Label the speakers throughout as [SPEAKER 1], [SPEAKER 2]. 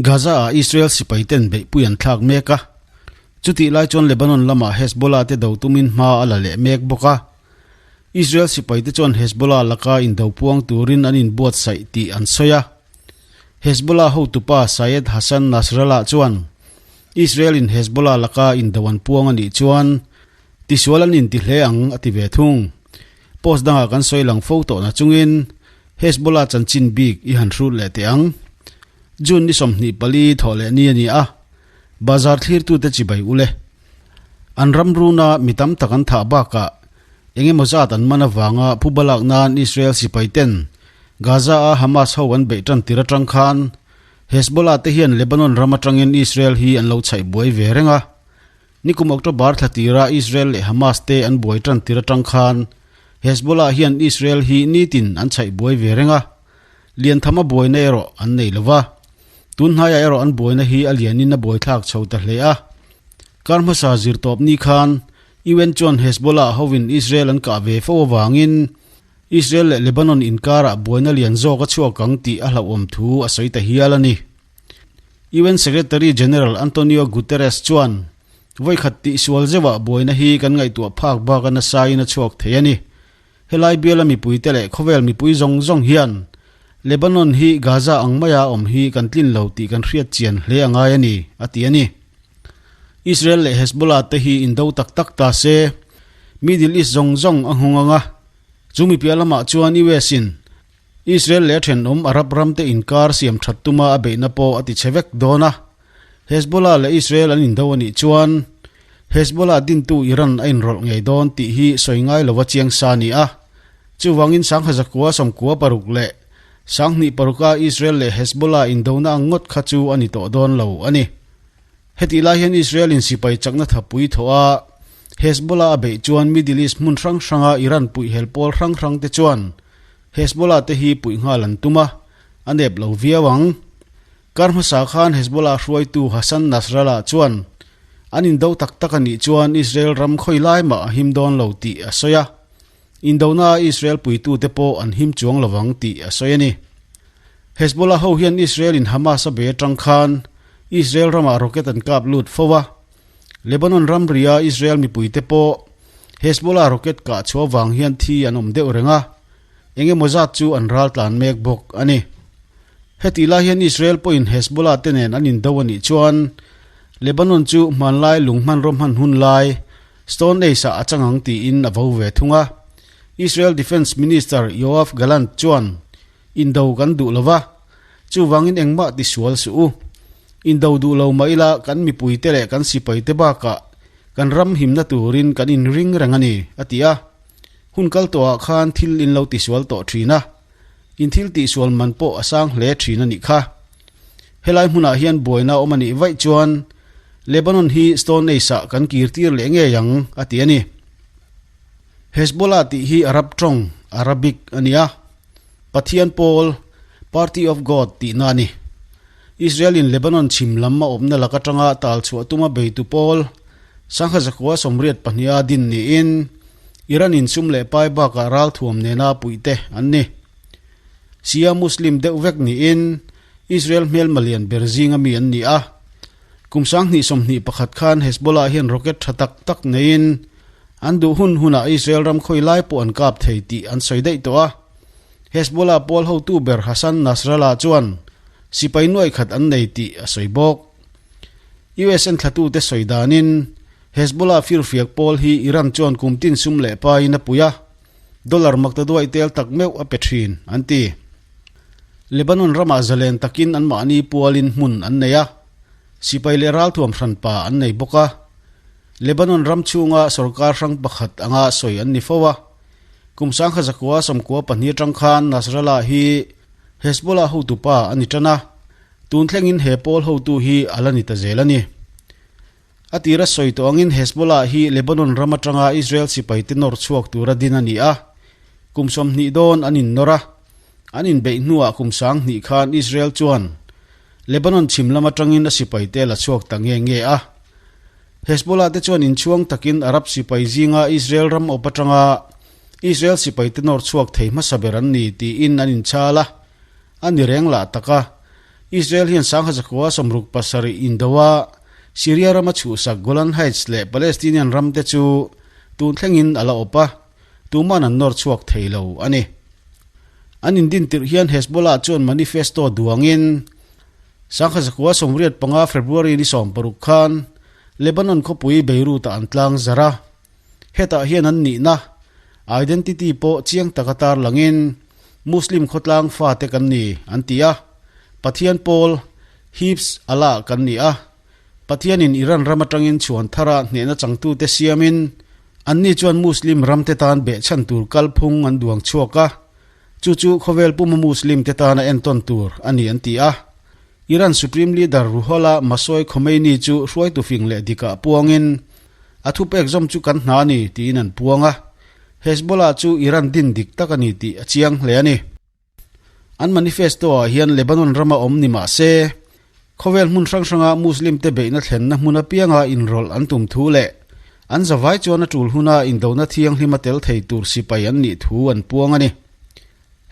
[SPEAKER 1] Gaza-ah Israel sipaiten beihpui an thlak mek a, chutih lai chuan Lebanon lamah Hezbollah te do tumin hma a la leh mek bawk a. Israel sipaite chuan Hezbollah laka indo puang turin an inbuatsaih tih an sawi a. Hezbollah hotupa Sayed Hassan Nasrallah chuan Israel-in Hezbollah laka indo an puang a nih chuan tisual an inti hle ang a ti ve thung. Post dangah kan sawi lang fo tawh na chungin Hezbollah chanchin bik i han hrut leh teh ang. June ni 24 thawh leh ni a ni a, bazar thlirtute chibai ule. An ram runa mi tam tak an thah bakah eng emaw zat an man avanga phuba lak nan Israel sipai ten Gaza-a Hamas ho an beih tan tir atang khan Hezbollah te hian Lebanon ram atangin Israel hi an lo chhaih buai ve reng a. Nikum October thla tira Israel leh Hamas te an buai tan tir atang khan Hezbollah hian Israel hi nitin an chhaih buai ve reng a. Lianthama buaina erawh an nei lo va. Tun hnaiah erawh an buaina hi a lianin a buaithlak chho ta hle a. Kar hmasa zirtawp ni khan UN chuan Hezbollah hovin Israel an kah ve fo avangin Israel leh Lebanon inkarah buaina lian zawk a chhuak ang tih a hlauhawm thu a sawi ta hial a ni. UN Secretary General Antonio Guterres chuan vawikhat tihsual zeuhah buaina hi kan ngaihtuah phak bak a nasain a chhuak thei a ni. Helai biala mipuite leh khawvel mipui zawng zawng hian Lebanon hi Gaza ang maia awm hi kan tlin lo tih kan hriat chian hle a ngai a ni, a ti a ni. Israel leh Hezbollah te hi indo tak tak ta se, Middle East zawng zawng a nghawng ang a, chu mi piah lamah chuan US in Israel leh a thenawm Arab ram te inkar siam that tuma a beihna pawh a ti chhe vek dawn a. Hezbollah leh Israel an indo a nih chuan Hezbollah dintu Iran a inrawlh ngei dawn tih hi sawi ngai lova chiang sa a ni a. Chuvangin 1996 leh 2006 a Israel leh Hezbollah indona ang ngawt kha chu a ni tawh dawn lo a ni. Hetih lai hian Israel in sipai chakna thapui thawh a, Hezbollah a beih chuan Middle East hmun hrang hranga Iran puih hel pawl hrang hrang te chuan Hezbollah te hi puih nghal an tum a, a nep lo viau ang. Kar hmasa khan Hezbollah hruaitu Hassan Nasrallah chuan an indo tak tak a nih chuan Israel ram khawi lai mah a him dawn lo tih a sawi a, indona a Israel puitute pawh an him chuang lovang tih a sawi a ni. Hezbollah ho hian Israel in Hamas a bei atang khan Israel ramah rocket an kap lut fo a, Lebanon ramria Israel mipuite pawh Hezbollah rocket kah chhuah vang hian thi an awm deuh reng a, eng emaw zat chu an ral tlan mek bawk a ni. Hetih lai hian Israel pawhin Hezbollah te nen an indo a nih chuan Lebanon chu hmanlai lung hmanraw hman hun lai Stone Age ah a chang ang tiin a vo ve thung a. Israel Defence Minister Yoav Gallant chuan Indo kan duh lo va, chuvangin engmah ti sual suh u. Indo duh lo mah ila kan mipuite leh kan sipaite bakah kan ram himna turin kan inring reng a ni, a ti a. Hun kal tawhah khan thil in lo tisual tawh thin a, in thil tihsual man pawh a sang hle thin a nih kha. Helai hmunah hian buaina awm a nih vaih chuan Lebanon hi Stone Age-ah kan kirtir leh ngei ang, a ti a ni. Hezbollah tih hi Arab tawng, Arabic, a ni a, Pathian pawl, Party of God, tihna a ni. Israel-in Lebanon chhim lam a awmna lak atanga tal chhuah tuma beitu pawl, Sangha zakua 82 a din niin Iran-in sum leh pai bakah ralthuam nena puihte an ni. Shia Muslim deuh vek niin Israel hmelma lian ber zinga mi an ni a. Kum 2021 khan Hezbollah hian rocket tha tak tak neiin an duh hun hunah Israel ram khawi lai pawh an kap thei tih an sawi daih tawh a. Hezbollah pawl hotu ber Hassan Nasrallah chuan sipai nuai khat an nei tih a sawi bawk. US enthlatute sawi danin Hezbollah firfiak pawl hi Iran chuan kum tin sum leh paiin a pui a, dollar maktaduai tel tak meuh a pe thin, an ti. Lebanon ramah zalen takin anmahni pualin hmun an nei a, sipai leh ralthuam hranpa an nei bawk a. Lebanon ram chhunga sorkar hrang pakhat anga sawi an ni fo a. Kum 1992 atang khan Nasrallah hi Hezbollah hotupa a ni tan a, tun thlengin he pawl hotu hi a la ni ta zel a ni. A tira sawi tawh angin Hezbollah hi Lebanon ram atanga Israel sipaite nawr chhuak tura din a ni a, kum 20 dawn an innawr a, an inbeih hnuah kum 2000 khan Israel chuan Lebanon chhim lam atangin a sipaite la chhuak ta nge nge a. Hezbollah te chuan inchhuang takin Arab sipai zinga Israel ram awp atanga Israel sipaite nawr chhuak thei hmasa ber an ni tiin an inchhal a, a ni reng lah tak a. Israel hian 1967 indoa Syria rama chhuhsak Golan Heights leh Palestinian ram te chu tun thlengin a la awp a, tuman an nawr chhuak thei lo a ni. An indin tirh hian Hezbollah chuan manifesto duangin 1985 February ni 16 khan Lebanon khawpui Beirut-ah an tlang zar a. Hetah hian an nihna, identity, pawh chiang taka tarlangin Muslim khawtlang fate kan ni an ti a, Pathian pawl, Hibs Allah, kan ni a, Pathianin Iran ram atangin chhuan thara hnehna changtute siamin anni chuan Muslim ramte tan behchhan tur kalphung an duang chhuak a, chu chu khawvel puma Muslim-te tana entawn tur a ni an ti a. Iran Supreme Leader Ruhollah Masoi Khomeini chu hruaitu fing leh dikah puangin, A thupek zawm chu kan hna a ni, tiin an puang a. Hezbollah chu Iran din dik tak a ni tih a chiang hle a ni. An manifesto-ah hian Lebanon rama awm ni mah se, khawvel hmun hrang hranga Muslim-te beihna thlenna hmun apianga inrawlh an tum thu leh an zavai chuan a tul huna indona thianghlima tel thei tur sipai an nih thu an puang a ni.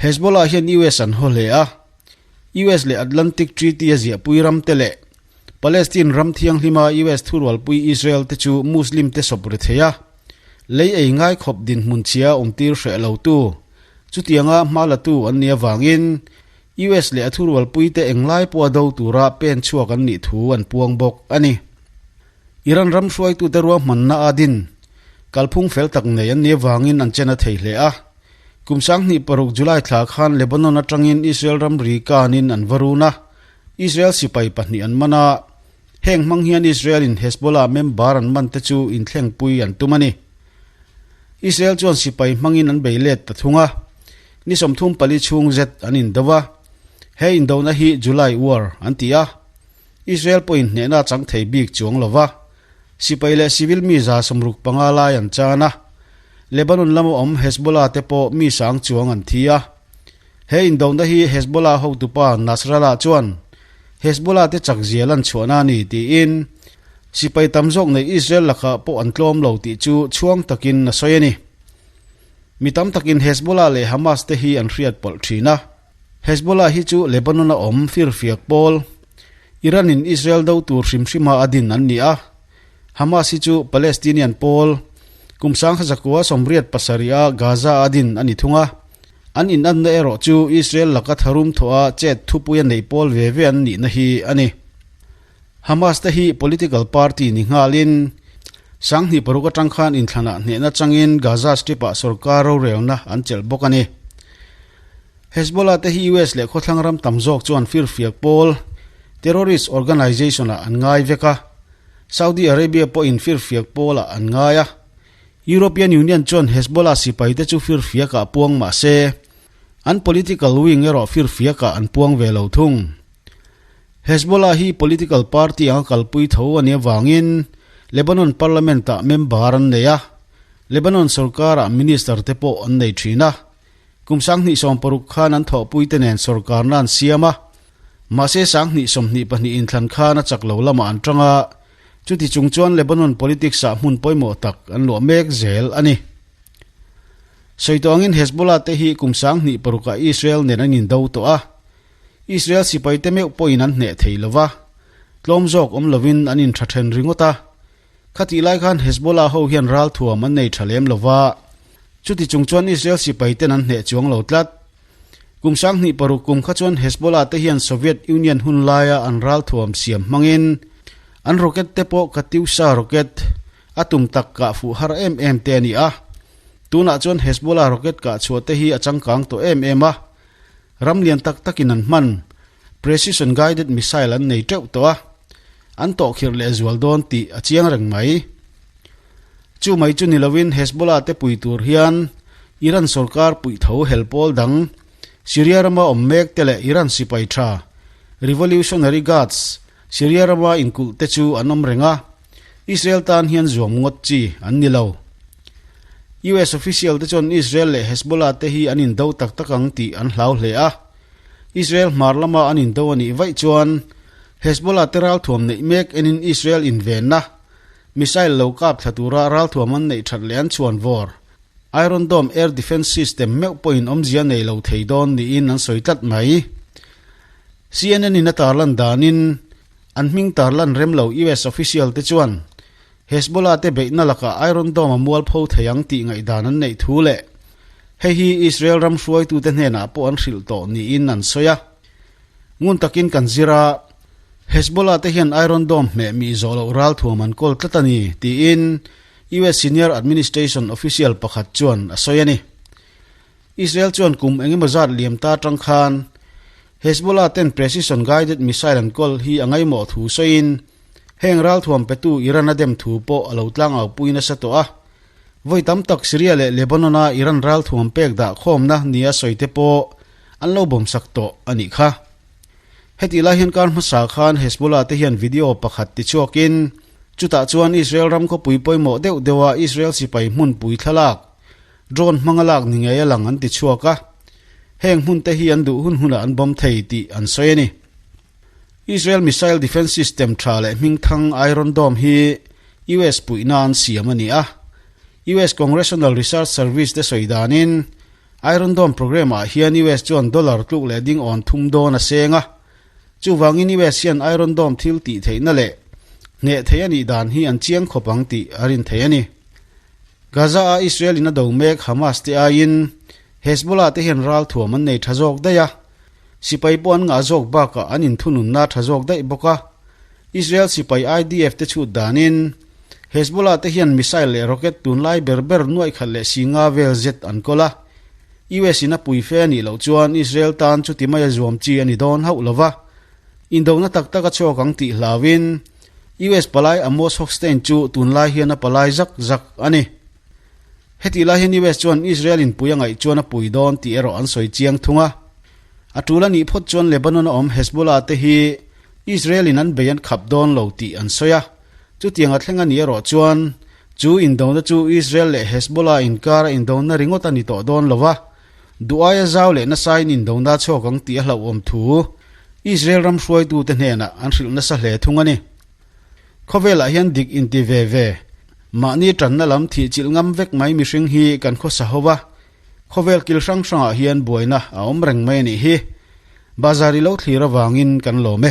[SPEAKER 1] Hezbollah hian US an haw hle a, US leh Atlantic Treaty a ziahpui ramte leh Palestine ram thianghlima US thurualpui Israel te chu Muslim te sawp ri thei a, lei ei ngai khawp dinhmun chhia awmtir hreh lotu, chutianga hma latu an nih avangin US leh a thurualpui te englai pawha do tura pen chhuak an nih thu an puang bawk a ni. Iran ram hruaitute ruahmanna a din kalphung fel tak nei an nih avangin an chen a thei hle a. Kum 2006 July thla khan Lebanon atangin Israel ramri kanin an va run a, Israel sipai pahnih an man a, heng hmang hian Israel in Hezbollah member an man te chu inthlengpui an tum a ni. Israel chuan sipai hmangin an bei let ta thung a, ni 34 chhung zet an indo a, he indona hi July War an ti a, Israel pawhin hnehna chang thei bik chuang lo va, sipai leh civil mi 65 lai an chan a, Lebanon lama awm Hezbollah te pawh mi sang chuang an thi a. He indona hi Hezbollah hotupa Nasrallah chuan Hezbollah te chak zia lan chhuahna a ni tiin sipai tam zawk nei Israel lakah pawh an tlawm lo tih chu chhuang takin a sawi a ni. Mi tam takin Hezbollah leh Hamas te hi an hriat pawlh thin a. Hezbollah hi chu Lebanon-a awm firfiak pawl, Iran-in Israel do tur hrim hrima a din an ni a. Hamas hi chu Palestinian pawl, kum 1987-a Gaza-a din a ni thung a. An inanna erawh chu Israel laka tharum thawha chet thupui a neih pawl ve ve an nihna hi a ni. Hamas te hi political party ni nghalin 2006 atang khan inthlanah hnehna changin Gaza Strip-ah sorkar rorelna an chelh bawk a ni. Hezbollah te hi US leh khawthlang ram tam zawk chuan firfiak pawl, terrorist organization-ah an ngai vek a, Saudi Arabia pawhin firfiak pawlah an ngai a. European Union chuan Hezbollah sipaite chu firfiakah puang mah se, an political wing erawh firfiakah an puang ve lo thung. Hezbollah hi political party anga kalpui tho a nih avangin Lebanon parliament-ah member an nei a, Lebanon sorkarah minister te pawh an nei thin a. Kum 2016 khan an thawhpuite nen sorkarna an siam a, mahse 2022 inthlan khan a chak lo lamah an tang a, Chuti chung chuan Lebanon politics-ah hmun pawimawh tak an luah mek zel a ni. Sawi tawh angin Hezbollah te hi kum 2006-ah Israel nen an indo tawh a, Israel sipaite meuh pawhin an hneh thei lo va, tlawm zawk awm lovin an intha then ringawt a. Khatih lai khan Hezbollah ho hian ralthuam an nei tha lem lo va, chuti chung chuan Israel sipaiten an hneh chuang lo tlat. Kum 2006 kum kha chuan Hezbollah te hian Soviet Union hun laia an ralthuam siam hmangin an rocket te pawh Katyusha rocket a tum tak kah fuh har em em te a ni a. Tunah chuan Hezbollah rocket kah chhuah te hi a changkang tawh em em a, ram lian tak takin an hman precision guided missile an nei teuh tawh a, an tawhkhirh leh zual dawn tih a chiang reng mai. Chu mai chu ni lovin Hezbollah te pui tur hian Iran sorkar puih tho hel pawl dang Syria rama awm mek te leh Iran sipai tha Revolutionary Guards Syria rama inkulh te chu an awm reng a, Israel tan hian zuam ngawt chi an ni lo. US official te chuan Israel leh Hezbollah te hi an indo tak tak ang tih an hlau hle a, Israel hmar lama an indo a nih vaih chuan Hezbollah te ralthuam neih mek enin Israel invenna Missile lo kap thla tura ralthuam an neih that leh an chhuan vawr. Iron Dome air defence system meuh pawhin awmzia nei lo thei dawn niin an sawi tlat mai. CNN in a tarlan danin an hming tarlan rem lo US official te chuan Hezbollah te beihna lakah Iron Dome a mualpho thei ang tih ngaihdan an neih thu leh hei hi Israel ram hruaitute hnenah pawh an hrilh tawh niin an sawi a. Ngun takin kan zir a, Hezbollah te hian Iron Dome hmeh mih zawh loh ralthuam an kawl tlat a ni, tiin US Senior Administration official pakhat chuan a sawi a ni. Israel chuan kum engemaw zat liam ta atang khan Hezbollah ten precision guided missile an kawl hi a ngaimawh thu sawiin heng ralthuam petu Iran a dem thu pawh a lo tlangau pui nasa tawh a. Vawi tam tak Syria leh Lebanon-a Iran ralthuam pek dah khawmna nia sawi te pawh an lo bawmsak tawh a nih kha. Hetih lai hian kar hmasa khan Hezbollah te hian video pakhat tichhuakin chutah chuan Israel ram khawpui pawimawh deuh deuha Israel sipai hmunpui thlalak Drone hmanga lak ni ngei a lang an ti chhuak a, heng hmun te hi an duh hun hunah an bawm thei tih an sawi a ni. Israel missile defence system tha leh hmingthang Iron Dome hi US puihna an siam a ni a, US Congressional Research Service te sawi danin Iron Dome program ah hian US chuan dollar tluk leh ding awn thum dawn a seng a, chuvangin US hian Iron Dome thil tih theihna leh hneh theih a nih dan hi an chiang khawp ang tih a rin theih a ni. Gaza-a Israel in a do mek Hamas te aiin Hezbollah te hian ral thuam an nei tha zawk daih a, sipai pawh an ngah zawk bakah an inthununna tha zawk daih bawk a. Israel sipai IDF te chhut danin Hezbollah te hian missile leh rocket tunlai ber ber nuaih khat leh si nga vel zet an kawl a. US in a pui fe a nih loh chuan Israel tan chuti maia zuam chi a ni dawn hauh lo va, indona tak tak a chhuak ang tih hlauin US palai Amos Hochstein chu tunlai hian a palai zak zak a ni. Hetih lai hian US chuan Israel in pui a ngaih chuan a pui dawn tih erawh an sawi chiang thung a. A tul a nih phawt chuan Lebanon a awm Hezbollah te hi Israel in an bei an khap dawn lo tih an sawi a. Chutiang a thleng a nih erawh chuan chu indona chu Israel leh Hezbollah inkar a indona ringawt a ni tawh dawn lo va, Duh aia zau leh nasain indona chhuak ang tih a hlauhawm thu Israel ram hruaitute hnenah an hrilh nasa hle thung a ni. Khawvelah hian dik inti ve ve, mahni tanna lam thih chilh ngam vek mai mihring hi kan khawsa ho va, khawvel kil hrang hrangah hian buaina a awm reng mai a nih hi. Bazar i lo thlir avangin kan lawm e.